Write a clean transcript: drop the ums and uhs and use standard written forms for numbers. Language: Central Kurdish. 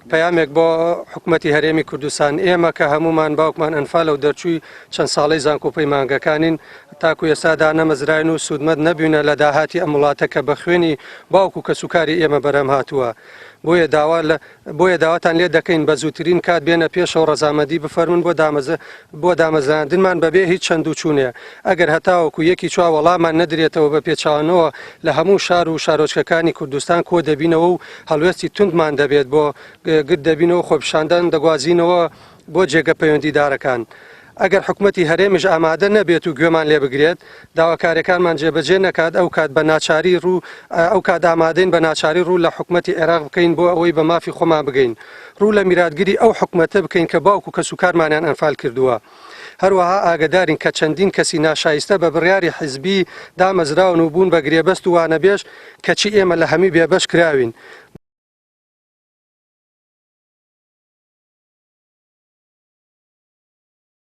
پەیامێک بۆ حکومەتی هەرێمی کوردستان، ئێمە کە هەموومان باوکمان ئەنفالە و دەرچووی چەند ساڵەی زانکۆ پەیمانگەکانین، تاکو ئێستا دانەمەزراین و سوودمەند نەبووینە لە داهاتی ئەم وڵاتە کە بە خوێنی باوک و کەسوکاری ئێمە بەرهەم هاتووە. بۆیە داوا لە بۆیە داواتان لێ دەکەین بە زووترین کات بێنە پێشەوە ڕەزامەندی بفەرموون بۆ بۆ دامەزراندنمان بەبێ هیچ چەند و چوونێ. ئەگەر هەتاوەکو یەکی چوار وەڵامان نەدرێتەوە بە پێچەوانەوە لە هەموو شار و شارۆچکەکانی کوردستان کۆ دەبینەوە و هەڵوێستی توندمان دەبێت بۆ گرد دەبینەوە خۆپیشاندان دەگوازینەوە بۆ جێگە پەیوەندیدارەکان. ئەگەر حکومەتی هەرێمیش ئامادە نەبێت و گوێمان لێ بگرێت، داواکاریەکانمان جێبەجێ نەکات، ئەوکات بە ناچاری ڕوو ئەوکات ئامادەین بە ناچاری ڕوو لە حکومەتی عێراق بکەین بۆ ئەوەی بە مافی خۆمان بگەین. ڕوو لە میراتگری ئەو حکومەتە بکەین کە باوک و کەسوکارمانیان ئەنفال کردووە. هەروەها ئاگەدارین کە چەندین کەسی ناشایستە بە بڕیاری حیزبی دامەزراون و بوون بە گرێبەست و وانەبێژ، کەچی ئێمە لە هەمووی بێبەش کراوین.